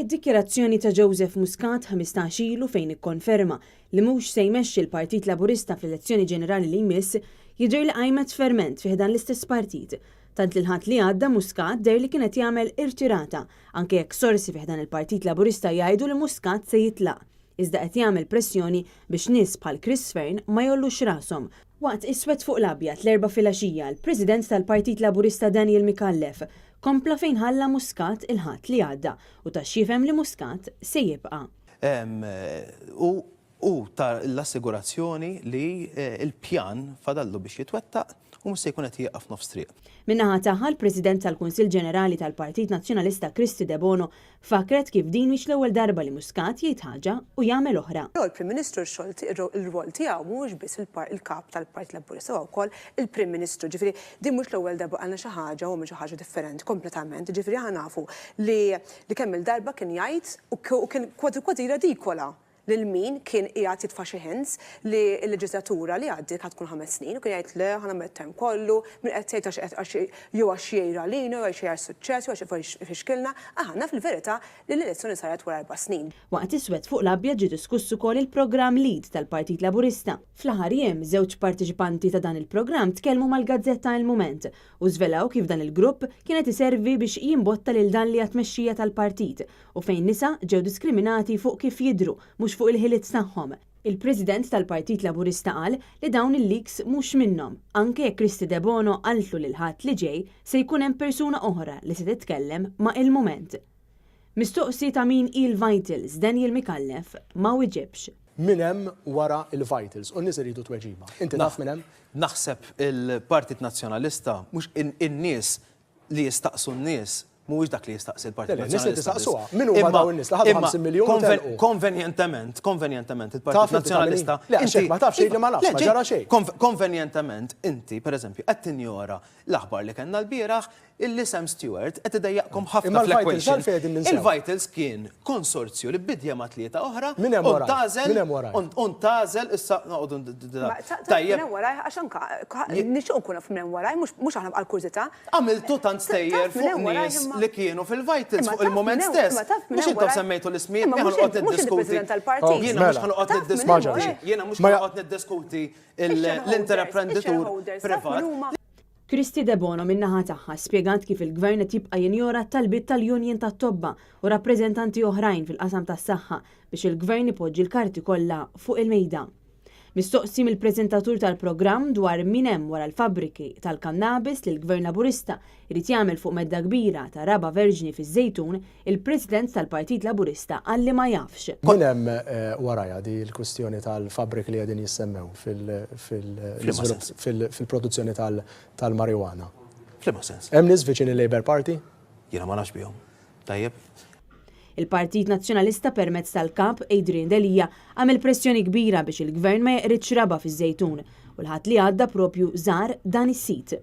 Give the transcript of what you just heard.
Id-dikjarazzjoni ta' Joseph Muscat 15 ilu fejn ikkonferma li mhux se jmexxi l-Partit Laburista fl-elezzjoni ġenerali li jmiss jidher li qajmet ferment fi ħdan l-istess partit. Tant li l-Ħadd li għadda Muscat deher li kien qed jagħmel irtirata anke jekk sorsi fi ħdan il-Partit Laburista jgħidu li Muscat se jitlaq iżda qed jagħmel pressjoni biex nies bħal Chris Fearne ma jgħollux rashom. Waqt Iswed fuq l-Abjad l-Erbgħa filgħaxija, l-President tal-Partit Laburista Daniel Micallef kompla fejn ħalla Muscat il-Ħadd li għadda u ta x'jifhem li Muscat se jibqa'. U hu ta l-assigurazzjoni li l-pjan fadallu biex jitwettaq u mhux se jkun qed jieqaf nofs triq. Min-naħa tagħha, l-President tal-Kunsill Ġenerali tal-Partit Nazzjonalista Kristy Debono Fakkret kif din mhix l-ewwel darba li Muscat jgħid ħaġa u jagħmel oħra. Però l-Prim Ministru x-xogħol ir-rwol tiegħu mhuwiex biss il-Kap tal-Partit Laburista huwa wkoll il-Prim Ministru. Ġifieri din mhux l-ewwel darba qalna xi ħaġa u għamel xi ħaġa differenti kompletament. Ġifieri aħna nafu li li kemm-il darba kien jgħid u kien kważi kważi jirredikola lil min kien qiegħed jitfa' xi hints li l-leġislatura li għaddiet ħa tkun ħames snin u kien jgħid le ħa nagħmel it-term kollu, min qed jgħid għax qed għax jew għax jgħir għalina jew għax jgħir suċċess jew għax ifixkilna, aħna fil-verità li l-elezzjoni saret wara erba' snin. Waqt Iswed fuq l-Abjad ġie diskuss ukoll il-programm Lead tal-Partit Laburista. Fl-aħħar jiem, żewġ parteċipanti ta' dan il-programm tkellmu mal-gazzetta Il-Mument u żvelaw kif dan il-grupp kien qed iservi biex jimbotta lil Dalli għat-tmexxija tal-partit u fejn nisa ġew diskriminati fuq kif jidhru mhux fuq il-ħiliet tagħhom. Il-President tal-Partit Laburista qal li dawn il-leaks mhux minnhom, anke jekk Kristy Debono qaltlu li l-Ħadd li ġej se jkun hemm persuna oħra li se titkellem ma' Il-Mument. Mistoqsi ta' min hi l-Vitals, Daniel Micallef ma wiġibx. Min hemm wara l-Vitals? U n-nies iridu tweġiba. Inti taf min hemm? Naħseb il-Partit Nazzjonalista, mhux in-nies li jistaqsu n-nies mhuwiex dak li jistaqsi l-Partit Le, le, nies li Nazzjonalista biss. tistaqsuha. Min huma dawn in-nies li ħadu Imma 50 miljun u konven- telqu? Konvenjentement, konvenjentement, Taf il-Partit inti ta' min hi? Nazzjonalista. Le, għax jekk ma tafx tgħid li ma nafx, Le, ma ġej- ġara xejn. konv- Konvenjentement, inti, pereżempju, qed tinjora l-aħbar li kellna lbieraħ illi Sam Stewart qed idejjaqkom ħafna Imma l-Vitals fl-equation. għalfejn qegħdin ninsew? Il-Vitals kien konsorzju li bidja ma' tlieta oħra Min hemm u warajh? ntgħażel Min hemm warajh? u ntgħażel issa noqogħdu n- d- d- Ma ta' taf Tajjeb. min hemm warajh għax anka nixtieq nkun naf min hemm warajh mhux mhux aħna għall-kurżità. Għamiltu tant stejjer fuq nies li kienu fil-Vitals fuq il-mument stess. Mhux intom semmejtu l-ismijiet, jien ħa noqgħod niddiskuti. Jiena mhux ħa noqgħod niddiskuti. Jiena mhux ħa noqgħod niddiskuti l-intraprenditur privat. Kristy Debono min-naħa tagħha spjegat kif il-Gvern qed jibqa' jinjora t-talbiet tal-Union tat-Tobba u rappreżentanti oħrajn fil-qasam tas-saħħa biex il-Gvern ipoġġi l-karti kollha fuq il-mejda. Mistoqsi mill-preżentatur tal-programm dwar min hemm wara l-fabbriki tal-kannabis li l-Gvern Laburista jrid jagħmel fuq medda kbira ta' raba' verġni fiż-Żejtun, il-President tal-Partit Laburista qal li ma jafx. Min hemm warajha di l-kwistjoni tal-fabbriki li qegħdin jissemmew fil-żvilupp fil-produzzjoni tal-marijuana? F'liema sens? Hemm nies viċin il-Labour Party? Jiena ma nafx bihom. Tajjeb. Il-Partit Nazzjonalista permezz tal-Kap Adrian Delia għamel pressjoni kbira biex il-Gvern ma jeqridx raba' fiż-Żejtun u l-Ħadd li għadda propju żar dan is-sit.